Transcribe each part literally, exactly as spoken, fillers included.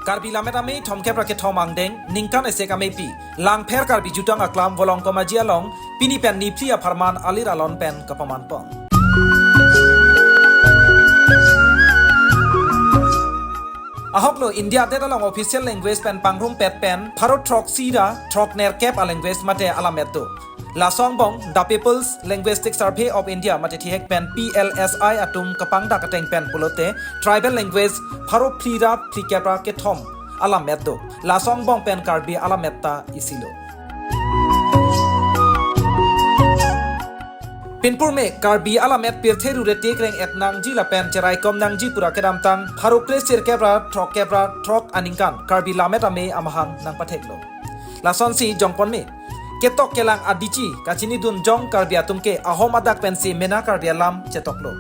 Karbi Lammet Amei thomkep ra kethom angdeng ningkan esek ameipi Langpher Karbi Jutang Aklam Volongkom Aji along pini pen niphli apharman alir alon pen kapamanpon. Ahoklo India adet along official language pen pangrumpet pen pharo throksi ra throknerkep a language mate alammet do. Laso angbong The People's Linguistic Survey of India mate thihek pen P L S I atum kapangdak ateng pen pulote tribal language pharo phli ra phlikep ra kethom alammet do. Laso angbong pen Karbi alammet ta isilo. Pinpur me Karbi alammet pirthe rure tekreng et nangji lapen cheraikom nangji pura kedamtang pharo kre sirkep ra throkkep ra throk aningkan Karbi Lammet Amei amahang nangpatheklo. Lasonsi jongpon me ketok kelang adichi kachinidun jong Karbi atum ke Ahom adak pensi mena Karbi alam chetoklo.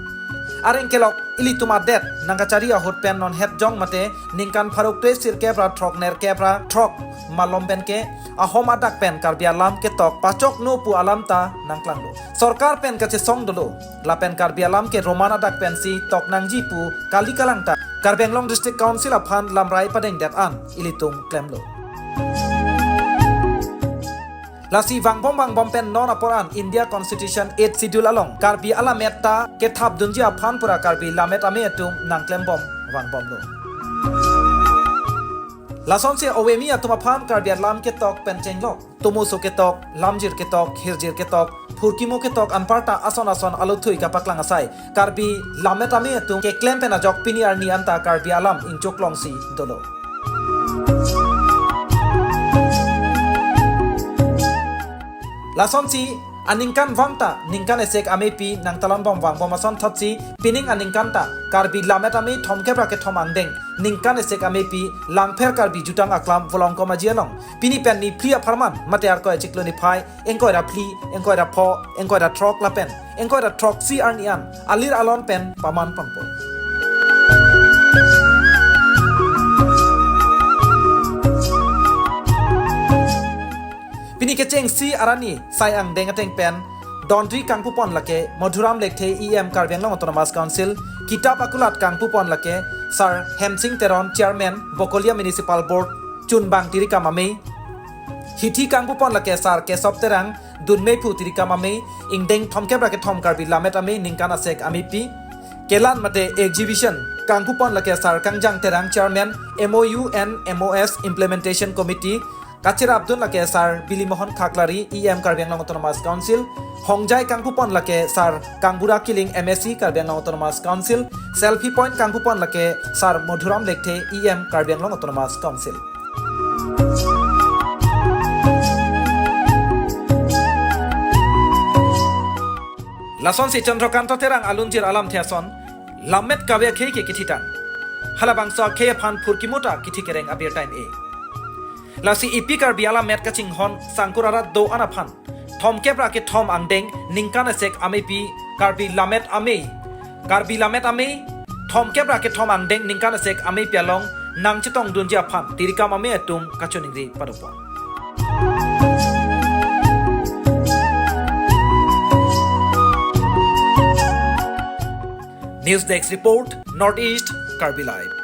Areng kelok ilitum adet nangkachari ahut pen non het jong mate ningkan pharo kre sirkep ra throknerkep ra throk malom pen ke Ahom adak pen Karbi alam ketok pachokno pu alam ta nangklanglo. Sorkar pen kachesong dolo lapen Karbi alam ke Roman adak pensi tok nangji pu kali kalang ta Karbi Anglong District Council aphan lamrai padengdet an ilitum klemlo. Lasi vangbom vangbom pen non apor an India Constitution Eighth Schedule along Karbi alammet ta kethapdunji aphan pura Karbi Lammet Amei atum nangklembom vangbomlo. Lasonsi ovemi atum aphan Karbi alam ketok pen chenglok, tomoso ketok, lamjir ketok, hirjir ketok, phurkimo ketok anparta ason ason alothui kapaklang asai Karbi Lammet Amei atum keklem pen ajok pini arni anta Karbi alam ingchuk longsi dolo. Lasonsi aningkan vangta ningkan esek ameipi nangtalonbom vangbom ason thotsi pining aningkan ta Karbi Lammet Amei thomkep ra kethom angdeng ningkan esek ameipi Langpher Karbi Jutang Aklam Volongkom Aji along pini pen niphli apharman mate Arkoi achiklo niphai, ingkoi ra phli, ingkoi ra pho, ingkoi ra throk lapen ingkoi ra throksi arni an alir alon pen pamanponpo. Pini kechengsi arni sai angdeng ateng pen dondri kangpupon lake Madhuram Lekthe, E M Karbi Anglong Autonomous Council, kitap akulat kangpupon lake Sar Hemsing Teron, Chairman, Bokolia Municipal Board, chunbang tirikam amei. Hithi kangpupon lake Sar Kesop Terang, dunmeiphu tirikam amei, ingdeng thomkep ra kethom Karbi Lammet Amei ningkan asek ameipi. Kelan mate exhibition kangpupon lake Sar Kangjang Terang, Chairman, M O U and M O S Implementation Committee, kachirapdun lake Sar Bilimohon Khaklari, E M Karbi Anglong Autonomous Council, hongjai kangpupon lake Sar Kangbura Killing, M A C Karbi Anglong Autonomous Council, selfie point kangpupon lake Sar Madhuram Lekthe, E M Karbi Anglong Autonomous Council. Lasonsi Chandrakanta Terang alunjir alamthe ason, lammet kave akhei ke kithitang. Halabangso akhei aphan phurkimo ta kithi kereng abirta en-e. Lasi ipi Karbi alammet kachinghon sangkur arat do-an aphan thomkep ra kethom angdeng ningkan esek ameipi Karbi Lammet Amei, Karbi Lammet Amei thomkep ra kethom angdeng ningkan esek ameipi along nangchetongdunji aphan tirikam amei atum kachiningri padopon. News Desk Report, North East Karbi Live.